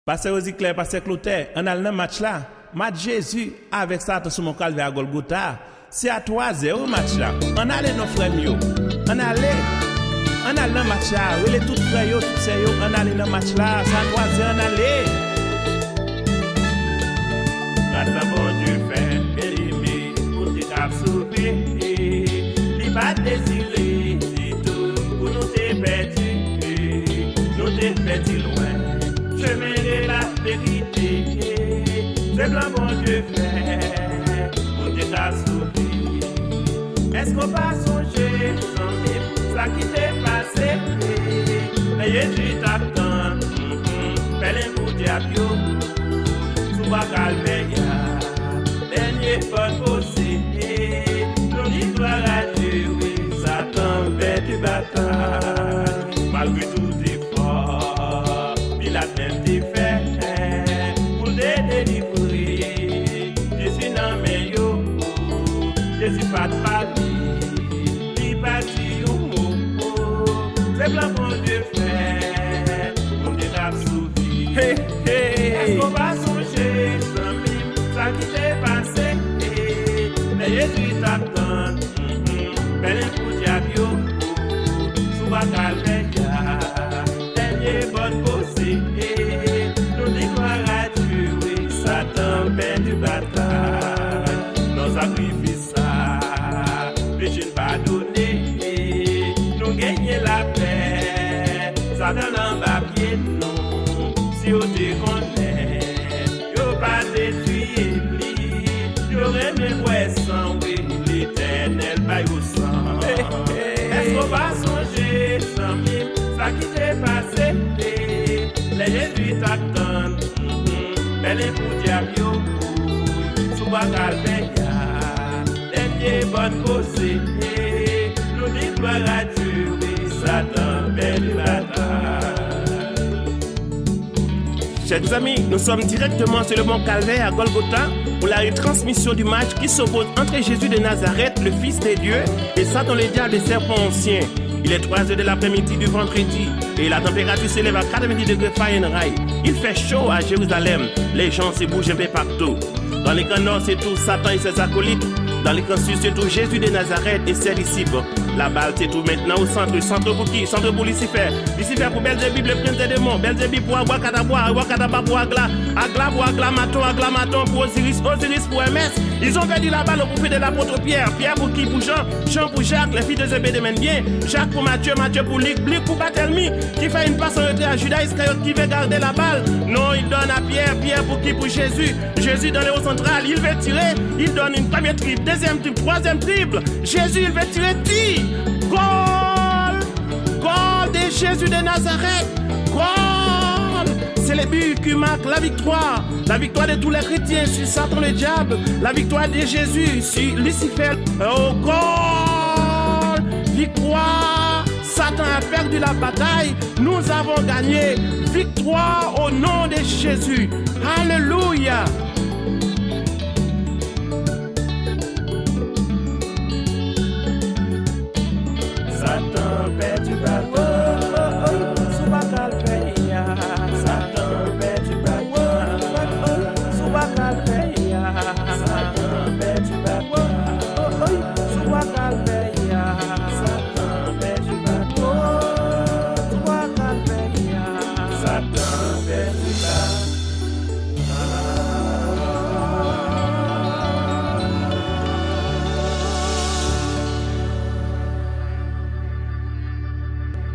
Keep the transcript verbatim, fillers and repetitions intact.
Pastè Rosie Claire, Pastè Clotaire, ann al nan match la. Match Jezi avèk Satan sou Mòn Kalvè a Gòlgota. Se a twazè wi match la. Ann ale non frè m yo. Ann ale. Ann al nan match la. Rele tout frè yo, tout sè yo. Ann ale nan match la. Se a twazè, ann ale. Gad sa Bondye fè Byeneme pou te kab sove. Li pa t dezire ditou pou nou te pèdi. Nou te pèdi lwen chemen de laverite. Se plan Bondye fè pou te ka sove. Èske w pa sonje, zanmi m, sa ki te pase lè Jezi t ap tann pèlen pou dyab yo sou bwa Kalvè a? Dènye bòn poze, nou di glwa a Dye, wi, Satan pèdi batay. Malgre tout efò Pilat menm te fè pou l te delivre Jezi nan men yo, Jezi pa t pale, li pa t di yon mo. Se plan Bondye fè pou m te ka sove. Hey, hey. Èske w pa sonje, zanmi m, sa ki te pase lè Jezi t ap tann pèlen pou dyab yo sou bwa Kalvè a? Dènye bòn poze, nou di glwa a Dye, wi, Satan pèdi batay. Nan sakrifis sa, peche n padone, nou genyen lapè. Satan anba pye nou. Si yo te konnen, yo pa te tiye li. Yo renmen bwè san, wi, Letènèl ba yo san. Èske w pa sonje, zanmi m, sa ki te pase lè Jezi t ap tann pèlen pou dyab yo sou bwa Kalvè a? Dènye bòn poze, nou di glwa a Dye, wi, Satan pèdi batay. Chers amis, nous sommes directement sur le mont Calvaire à Golgotha pour la retransmission du match qui s'oppose entre Jésus de Nazareth, le Fils de Dieu, et Satan le diable et serpent ancien. Il est trois heures de l'après-midi du vendredi et la température s'élève à quatre-vingt-dix degrés Fahrenheit. Il fait chaud à Jérusalem. Les gens se bougent un peu partout. Dans le Grand Nord, c'est tout Satan et ses acolytes. Dans le Grand Sud, c'est tout Jésus de Nazareth et ses disciples. La balle se trouve maintenant au centre. Centre pour qui? Centre pour Lucifer. Lucifer pour Belzébub, le prince des démons. Belzébub pour Abracadabra, Abracadabra pour Agla, Agla pour Aglamaton, Aglamaton pour Osiris, Osiris pour Hermès. Ils ont perdu la balle au profit de l'apôtre Pierre. Pierre pour qui? Pour Jean. Jean pour Jacques, les fils de Zébédée mènent bien. Jacques pour Matthieu, Matthieu pour Luc, Luc pour Barthélemy, qui fait une passe en retrait à Judas Iscariote qui veut garder la balle. Non, il donne à Pierre, Pierre pour qui? Pour Jésus. Jésus dans le rond central, il veut tirer, il donne une première dribble, deuxième dribble, troisième dribble. Jésus, il veut tirer, tire. Goal! Goal de Jésus de Nazareth. Goal! C'est le but qui marque la victoire. La victoire de tous les chrétiens sur Satan le diable. La victoire de Jésus sur Lucifer. Au goal! Victoire! Satan a perdu la bataille. Nous avons gagné. Victoire au nom de Jésus. Alléluia!